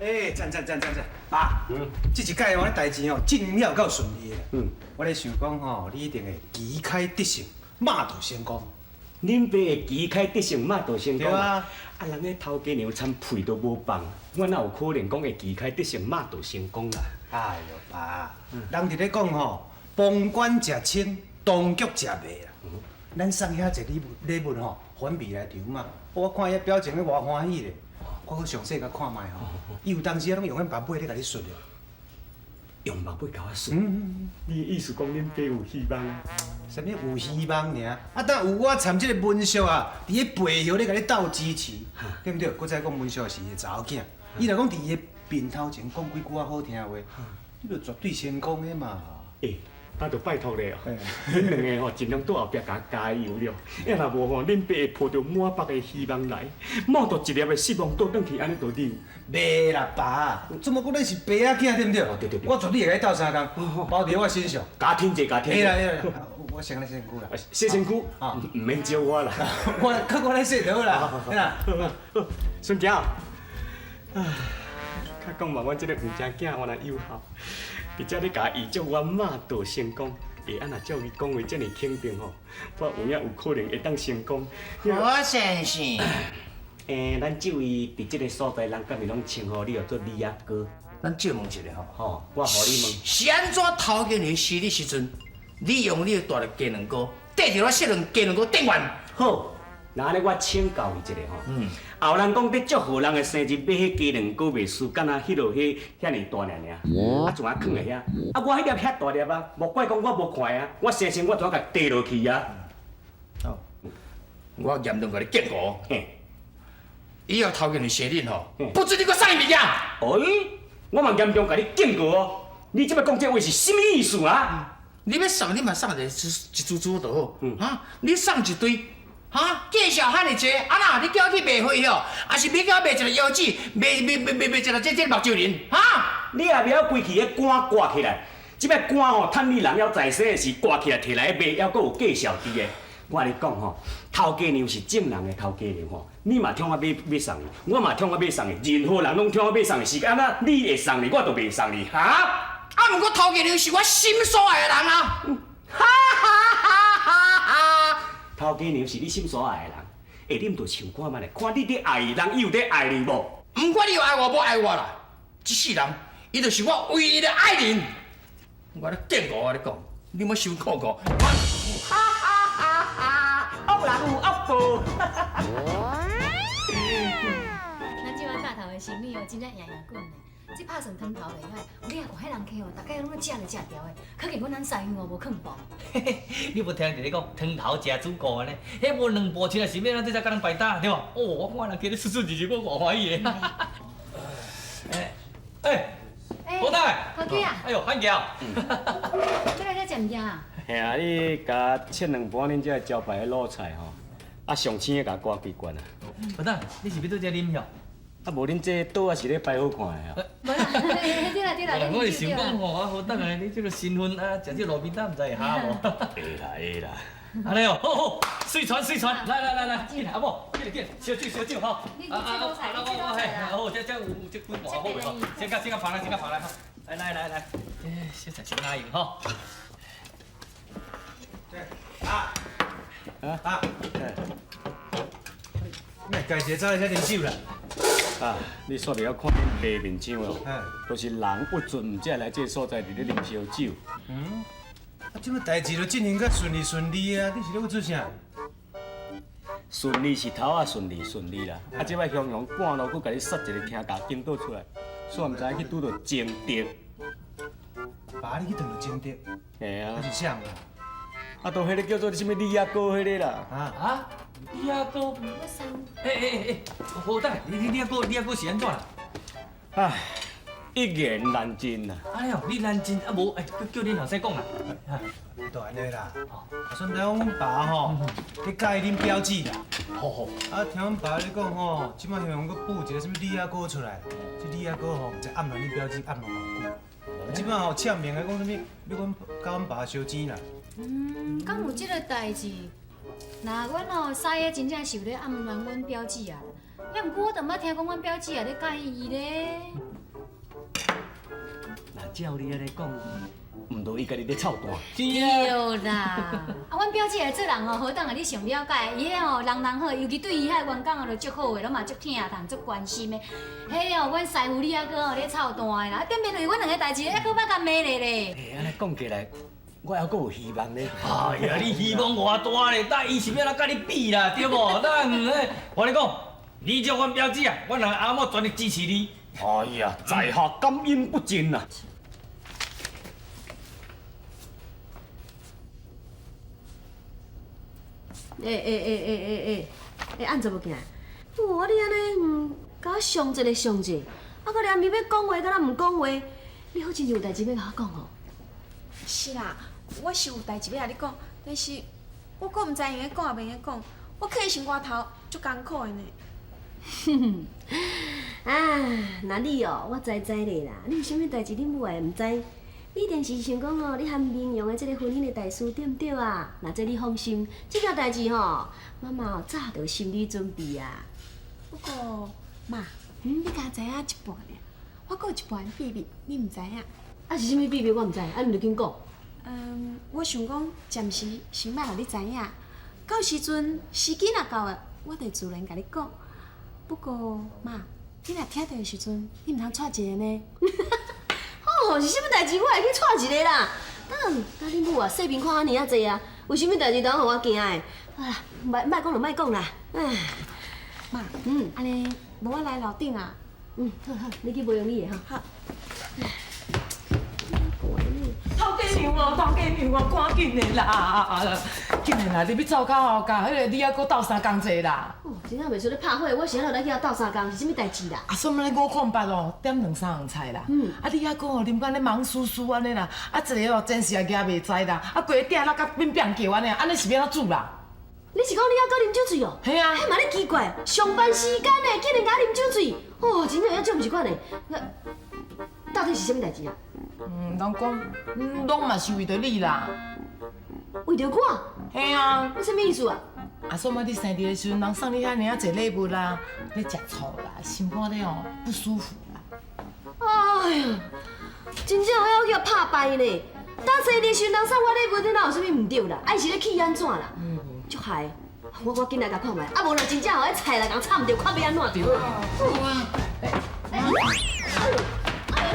欸，讚讚讚讚讚，爸，這一擺我咧代誌吼，真了夠順利的。我咧想講吼，你一定會旗開得勝，馬到成功。恁爸會旗開得勝，馬到成功。對啊。啊，人彼頭家娘蠶屁都無放，我哪有可能講會旗開得勝，馬到成功啦？哎喲，爸，人佇咧講吼，旁觀者清，當局者迷啦。咱送遐濟禮物禮物吼，反未來場嘛。我看伊表情咧偌歡喜咧，我閣詳細共看覓吼，伊有當時攏用阮目尾咧共你說咧。用目尾共我說？你的意思講恁爸有希望？啥物有希望爾？啊，當有我參這個文叔啊，佇咧背後咧共你鬥支持，對毋對？閣再講文叔是伊的查某囝，伊若講佇伊的面頭前講幾句仔好聽話，你就絕對成功的嘛。欸，那就拜託咧，恁兩个吼盡量佇後壁共我加油了，要若無吼，恁爸會抱著滿腹的希望來，冒著一粒的失望倒轉去，按呢就溜。袂啦，爸，怎麼講咱是爸仔囝對毋對？對對對。我絕對會共你鬥相共，包佇我身上。共挺者，共挺者。會啦會啦，我先來洗身軀啦。洗身軀？毋免招我啦。我靠我來洗就好啦。啦。孫囝，啊，較講嘛，阮這个毋正囝原來有效。佇遮你共預祝我馬到成功，會按若照伊講話遮爾肯定吼，我有影有可能會當成功。何先生。欸，咱這位佇這个所在，人敢是攏稱呼你叫做李阿哥？咱借問一下吼。吼，我予你問。是按怎頭家娘生日時陣，你用你的大力雞卵糕，綴著我細卵雞卵糕頂懸？好，那按呢我請教你一下吼。後人講佇祝賀人的生日買彼雞卵糕袂輸，敢若彼落彼遐爾大爾爾，啊，怎啊囥佇遐？啊，我彼粒遐大粒啊，莫怪講我無看啊，我生生我怎啊共綴落去啊？好，我嚴重共你警告。以後頭家娘生日吼，不准你閣送伊物件。哎，我嘛嚴重共你警告哦，你這擺講這話是啥物意思啊？你欲送你嘛送一个一株株就好，哈，你送一堆。哈，介紹遐爾濟，啊那，你叫我去賣花吼，還是欲叫我賣一个腰子，賣賣賣賣賣一个這目睭人，哈？你也袂曉規氣彼肝掛起來，這擺肝吼，趁你人猶在生的時掛起來，提來賣，猶閣有介紹佇的。我共你講吼，頭家娘是眾人的頭家娘吼，你嘛創啊欲送伊，我嘛創啊欲送伊，任何人攏創啊欲送伊，是按怎？你會送伊，我就袂送你，哈？啊，毋過頭家娘是我心所愛的人啊！哈哈哈哈哈！頭家娘是你心所愛的人，欸，你毋著想看覓咧？看你佇愛伊，人伊有佇愛你無？毋管你有愛我無愛我啦，這世人伊就是我唯一的愛人。我咧警告我咧講，你莫傷酷酷。哈哈哈哈！惡人有惡報。咱這碗大頭的生意哦，真正贏贏滾的。這拍算湯頭袂歹，你若看彼人客哦，逐家攏咧食咧食著的，可見阮咱師兄哦無囥步。你無聽人佇咧講湯頭食主顧呢？彼無兩步凊彩是欲按怎才共人排隊對無？哦，我看人客咧出出入入，我偌歡喜的。哎哎，何太，何姐啊！哎喲，漢橋。你來遮食物件啊？嘿啊，你共切兩盤恁這招牌的滷菜吼，啊上青的共加幾罐啊。何太，你是欲佇遮啉吼？啊，無恁這桌仔是咧擺好看的哦。無啦，對啦對啦。我是想講吼，啊何等下你這個身份啊，食這路邊攤毋知會合無？會啦會啦。按呢哦，好好，水傳水傳，來來來來，進來阿某，進來進來，燒酒燒酒吼。你這滷菜，你這滷菜啦。好，這有這幾盤好袂吼？先共放來，先共放來吼。來來來來，欸，小菜先拿用吼。啊啊！你家己走來遮啉酒啦？啊！你煞袂曉看恁爸面相哦，都是人不准，毋才來這个所在佇咧啉燒酒。嗯，啊，這擺代誌都進行甲順利順利啊，你是咧做啥？順利是頭仔順利順利啦，啊，這擺雄雄半路閣共你殺一个聽甲驚倒出來，煞毋知去拄著情敵。爸，你去撞著情敵？嘿啊。啊是啥？啊，就彼个叫做啥物李阿哥彼个啦。啊啊？李阿哥？我送。欸欸欸，好等，你李阿哥李阿哥是按怎啦？唉，一言難盡啊！哎喲，你難盡啊無？欸，叫恁後生講啦。就按呢啦。啊，順便阮爸吼，去佮意恁表姊啦。好好。啊，聽阮爸咧講吼，這擺雄雄閣補一個啥物李阿哥出來，這李阿哥吼，毋知暗戀恁表姊暗戀偌久。這擺吼簽名來講啥物，欲阮共阮爸相錢啦。嗯，敢有這个代誌？那阮吼師爺真正是有咧暗戀阮表姊啊，也毋過我都毋捌聽講阮表姊也咧佮意伊咧。若照你按呢讲，毋著伊家己咧操蛋。對啦，啊，阮表姐的做人吼，何等啊，你上了解，伊彼吼人人好，尤其對伊遐員工哦，就足好的，攏嘛足疼痛、足關心的。彼哦，阮師傅你猶閣吼咧操蛋的啦，頂面為阮兩个代誌，猶閣欲共罵咧咧。欸，按呢講起來，我猶閣有希望咧。哎呀，你希望偌大咧？但伊是欲按怎佮你比啦，對無？咱我跟你講，你做阮表姊啊，阮兩个阿某全力支持你。哎呀，在下感恩不盡啊！欸欸欸欸欸欸，欸，按怎無行？哇，你按呢，共我上一个上一个，啊，閣連暝欲講話，敢若毋講話，你好親像有代誌欲共我講哦。是啦，我是有代誌欲共你講，但是我閣毋知用得講抑袂用得講，我囥佇心肝頭足艱苦的呢。啊，那你哦，我知知咧啦，你有啥物代誌，恁母會毋知？你一定是想講哦，你和明陽的這个婚姻的大事對毋對啊？那這你放心，這件代誌吼，媽媽哦早就有心理準備啊。不過媽，你敢知影一半爾，我閣有一半秘密，你毋知影。啊是啥物秘密我毋知，啊你著緊講。嗯，我想講暫時先莫予你知影，到時陣時機若到啊，我就自然共你講。不過媽，你若聽著的時陣，你毋通掣一个呢。哦，是啥物代誌？我會去掣一个啦。等，啊恁母啊，世面看按呢仔濟啊，有啥物代誌當予我驚的？啊，莫莫講就莫講啦。唉，媽，按呢，無我來樓頂啊。嗯，好好，你去保養你的吼。好。頭家娘哦，頭家娘哦，趕緊的啦，緊的啦，入去灶跤吼，共彼个李阿哥鬥相共者啦。哦，真正袂輸咧拍火，我是按怎來去遐鬥相共，是啥物代誌啦？啊，算欲508哦，點兩三樣菜啦。啊，你阿哥哦，啉甲咧茫舒舒按呢啦，啊，一个哦，真是也夯袂知啦，啊，規个鼎落甲變變叫按呢，按呢是欲按怎煮啦？你是講你阿哥啉酒醉哦？嘿啊。彼嘛咧奇怪，上班時間呢，竟然共啉酒醉，哦，真正有足毋是款的。到底是啥物代誌啊？嗯，人講，攏嘛是為著你啦。為著我？嘿啊。你啥物意思啊？啊，煞欲你生日的時陣，人送你遐爾仔濟禮物啦，咧食醋啦，心肝咧哦不舒服啦。哎呀，真正我欲拍敗呢！當生日時陣，人送我禮物，這哪有啥物毋對啦？啊，伊是咧氣按怎啦？足害！我緊來共看覓，啊無若真正吼，彼菜來共插毋著，看欲按怎著。哎呦，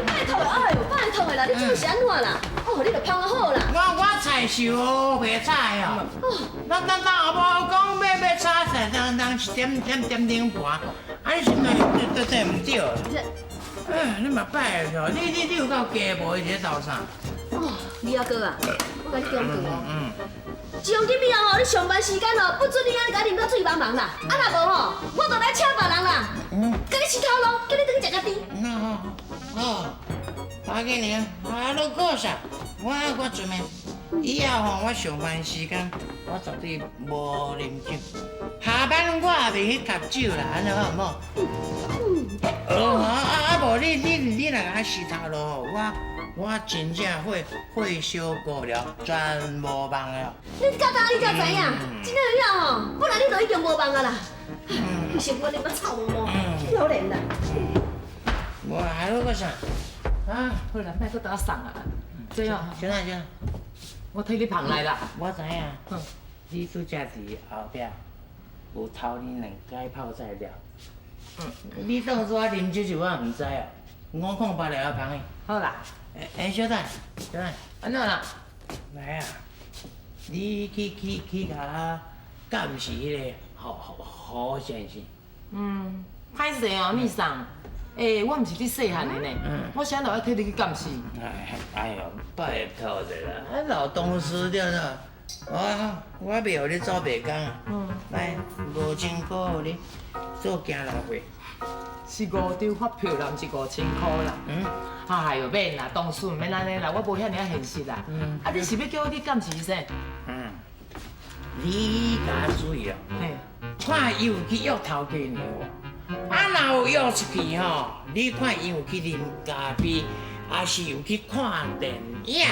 拜託的，哎呦，拜託的啦，你這是按怎啦？哦，你著芳啊好啦。我菜是烏白炒哦。咱咱咱阿某講欲炒菜，人人是點點點頂盤，啊你是毋是這毋對？哎，你嘛拜託，你有夠加無？伊佇咧鬥啥？哦，李阿哥啊，我共你忠告哦。自從今以後吼，你上班時間哦，不准你按呢共啉到醉茫茫啦。啊，若無吼，我就來請別人啦。共你飼頭路，叫你轉去食家己。哦，頭家娘，啊，你講啥？我準備以後吼，我上班時間我絕對無啉酒，下班我也袂去呷酒啦，按呢好無？哦，啊啊無你若共我飼頭路吼，我真正火燒過了，全無望了。你到今你才知影，真正有影吼，本來你就已經無望啊啦。不行，我你媽臭毛毛，可憐啦。無還有閣啥？啊，好啦，莫閣當送啊。這樣。行啦行啦，我替你捧來啦。我知影。你拄才佇後壁有偷你兩解泡菜料。你當初我啉酒時，我毋知哦。508了捧的。好啦。欸，小等，小等。按怎啦？來啊！你去共我監視彼个何先生。嗯，歹勢哦，你送。欸，我毋是你細漢的呢，我啥都愛替你去監視。哎呦，拜託者啦，啊老同事對啦，我袂予你做白工啊。來，5000箍予你做行路費。是五張發票啦，毋是5000箍啦。哎喲，免啦，同事毋免按呢啦，我無遐爾仔現實啦。啊，你是欲叫我去監視啥？你共注意哦，看伊有去約頭家娘無？啊，若有約出去吼，你看伊有去啉咖啡，抑是有去看電影，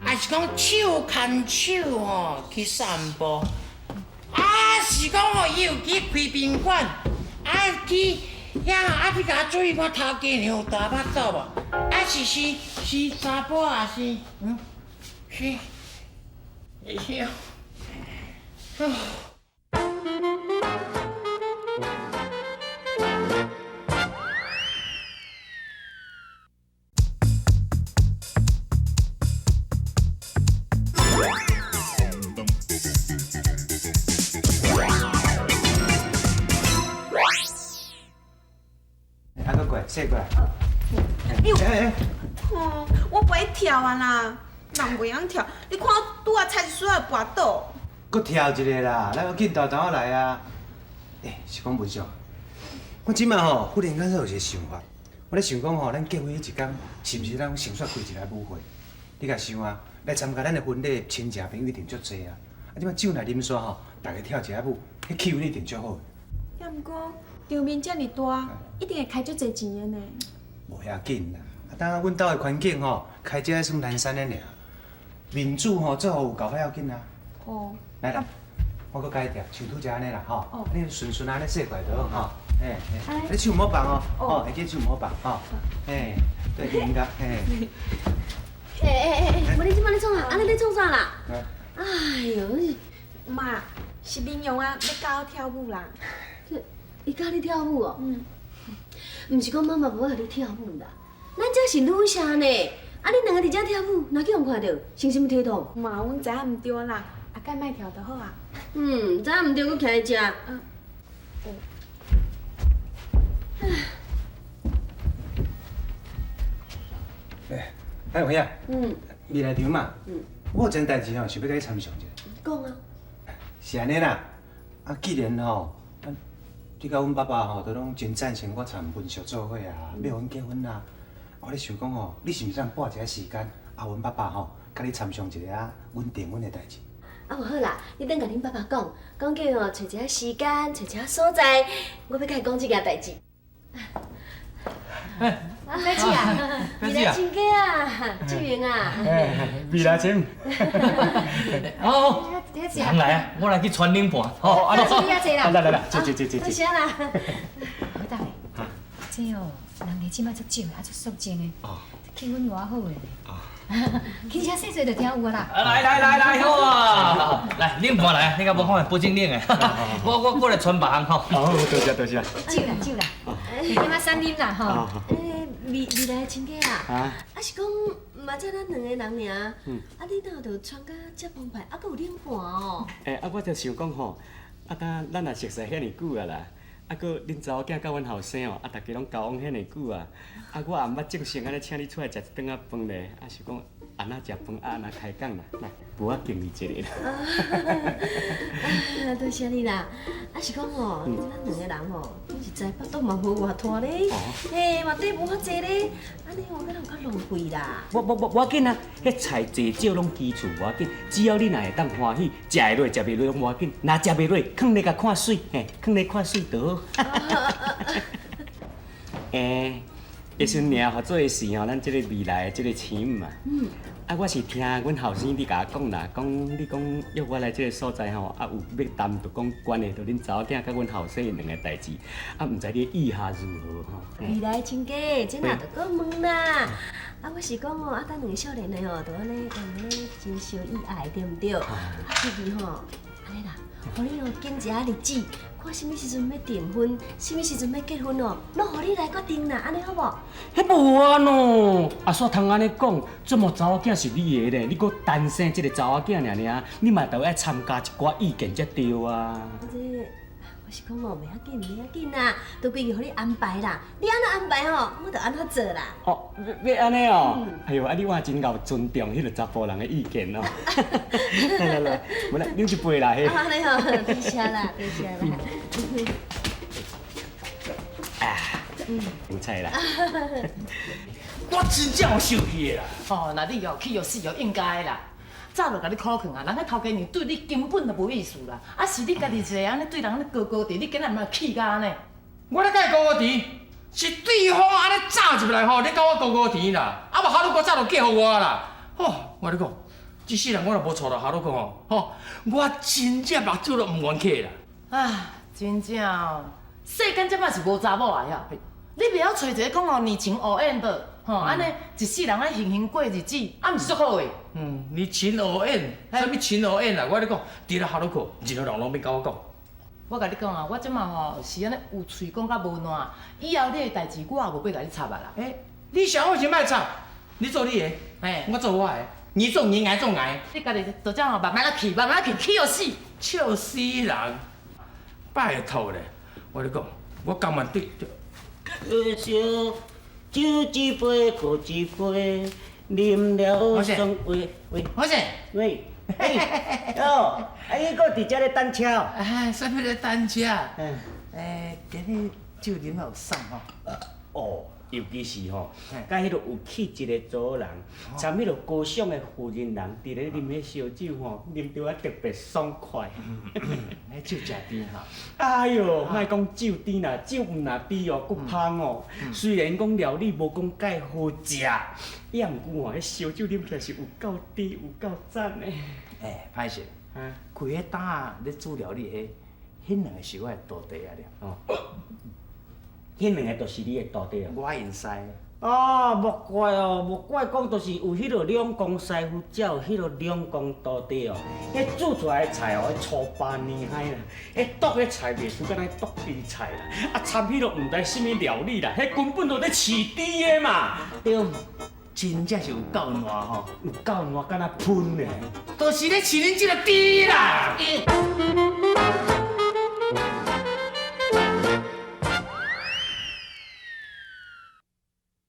抑是講手牽手吼去散步，啊是講吼伊有去開賓館，啊去遐啊去共注意看頭家娘有大腹肚無？啊是是是是查甫啊是嗯是是。啊，阁过来，踅过来。哎呦，哦，我袂跳啊啦，人袂晓跳。你看我拄仔差一丝仔跋倒。阁跳一个啦，咱紧沓沓仔来啊！欸，是讲文秀，我这摆吼忽然间有一个想法，我咧想讲吼，咱结婚彼一工，是毋是咱先煞开一个舞会？你家想啊，来参加咱的婚礼，亲戚朋友一定足济啊！啊，这摆酒若啉煞吼，逐家跳一下舞，彼气氛一定足好。也毋过场面遮尔大，一定会开足济钱的呢。无要紧啦，啊，当阮兜的环境吼，开这算南山的尔，面子吼做予有够较要紧啊。哦。来来，我阁共你跳，像拄才按呢啦吼，你顺顺按呢踅过来就好吼。嘿，你手毋好放哦，吼，会记手毋好放吼。嘿，对，应该，嘿。欸欸欸欸，无你这摆咧创啥？按呢咧创啥啦？哎哟，妈，是明阳啊，欲教我跳舞啦。这，伊教你跳舞哦？嗯。毋是讲妈妈无爱予你跳舞啦，咱这是女婿呢。啊，恁两个伫遮跳舞，若去予人看著，成啥物体统？妈，阮知影毋对啦。啊，该莫跳就好啊。嗯，知影毋对，阁徛伫遮。嗯。欸，哎，有影。嗯。未来场嘛。嗯。我有一件代志吼，想欲共你参详一下。讲啊。是按呢啦，啊，既然吼，你佮阮爸爸吼都拢真赞成我参文秀做伙啊，欲予阮结婚啊。我咧想讲吼，你是毋是通拨一下时间，啊，阮爸爸吼，佮你参详一下啊，阮订婚的代志。啊，无好啦，你等共恁爸爸讲，讲叫吼揣一下时间，揣一下所在，我欲共伊讲这件代志。哎，表姐啊，未来亲家啊，志明啊。未来亲。好，人来啊，我来去传冷盘。好，阿坐遐坐啦。来来来，坐坐坐坐坐。多谢啦。好大个，这哦，人家这摆足少的，啊足肃静的，气氛偌好的。其实细细就听有啊啦。来来来来，好啊！来冷盘来，你敢无看保证冷的？我过来传别项吼。好，多谢多谢。酒啦酒啦，点仔散啉啦吼。欸，未来亲家啊，啊是讲嘛才咱两个人尔，啊你哪有著穿甲遮澎湃，啊阁有冷盘哦？欸，啊我就想讲吼，啊当咱也熟似遐尔久啊啦，啊阁恁查某囝佮阮后生哦，啊逐家拢交往遐尔久啊，啊我也毋捌正式按呢请你出来食一顿仔饭咧，啊想讲按怎食饭啊按怎开讲啦，来，无我敬你一个啦。啊，多谢你啦！啊是讲吼，咱两个人吼，讲实在腹肚嘛无偌大咧，嘿，嘛底无遐济咧，按呢我敢若有较浪费啦。无无无无要紧啊，彼菜济少拢基础无要紧，只要你若会当欢喜，食会落食袂落拢无要紧，若食袂落，囥咧共看媠，嘿，囥咧看媠就好。欸，彼阵名合做的是吼，咱这个未来的这个亲嘛。嗯。啊，我是听阮后生你共我讲啦，讲你讲约我来这个所在吼，啊有欲谈就讲关系著恁查某囝佮阮后生𪜶两个代志，啊毋知你意下如何吼？未来亲家，这若著阁问啦。啊，我是讲哦，啊，咱两个少年的吼，就按呢，按呢真相意爱，对毋对？啊，特别吼，按呢啦，予你哦拣一下日子，看啥物时阵欲订婚，啥物时阵欲结婚哦，拢予你来决定啦，按呢好无？彼无啊喏，啊煞通按呢讲，这么查某囝是你的咧，你阁单生这个查某囝尔尔，你嘛著爱参加一寡意见才对啊。这我是讲哦，袂要紧，袂要紧啦，都规矩予你安排啦，你按怎安排吼，我就按怎做啦。哦，欲按呢哦，哎哟，啊你我真𠢕尊重彼个查埔人的意见哦。来来来，无来啉一杯啦，嘿。按呢吼，多谢啦，多谢啦。啊，有菜啦。我真正有生气的啦。哦，那你哦去予死哦应该啦。早就共你苦劝啊，人彼头家娘对你根本就无意思啦。啊，是你家己一个按呢对人按呢高高低，你今仔毋嘛气甲按呢？我咧共伊高高低，是对方按呢走入来吼，你共我高高低啦。啊，无哈鲁哥早就嫁予我啦。吼，我共你讲，这世人我若无娶著哈鲁哥吼，吼，我真正目睭都毋愿起啦。啊，真正哦，世间这摆是无查某爱啊。你袂曉揣一个講哦，你情我願無？吼，按呢一世人按閒閒過日子，啊，毋是足好的。嗯，你情我願，啥物情我願啦？我跟你講，佇咧哈魯克，任何人攏免佮我講。我共你講啊，我這馬吼是按呢有喙講甲無爛，以後你的代誌我也無欲共你插啊啦。欸，你想我是莫插，你做你的，嘿，我做我的，你做你的，𠊎做𠊎的。你家己就這樣慢慢仔去，慢慢仔去，去予死。笑死人！拜託咧，我跟你講，我甘願對。燒酒一杯，閣一杯，啉了爽喂喂，好勢，喂，哦，啊，你閣佇遮咧等車哦？哎，啥物咧等車？欸，今日酒啉有送吼。哦，尤其是吼，佮彼个有氣質的查某人，參彼个高尚的婦人人，佇咧啉彼燒酒吼，啉著啊特別爽快。彼酒誠甜吼。哎喲，莫講酒甜啦，酒毋若甜哦，閣芳哦。雖然講料理無講蓋好食，也毋過吼，彼燒酒啉起來是有夠甜，有夠讚的。欸，歹勢，開彼擔仔咧煮料理彼，彼兩个是我的徒弟啊了。哦。彼兩个就是你的徒弟哦。我𪜶師。哦，莫怪哦，莫怪講，就是有彼个兩公師傅，才有彼个兩公徒弟哦。彼煮出來的菜哦，粗巴黏海啦，彼剁彼菜袂輸，敢若剁豬菜啦。啊，參彼个毋知啥物料理啦，彼根本就咧飼豬的嘛。對，真正是有夠爛吼，有夠爛，敢若噴的。就是咧飼恁這个豬啦。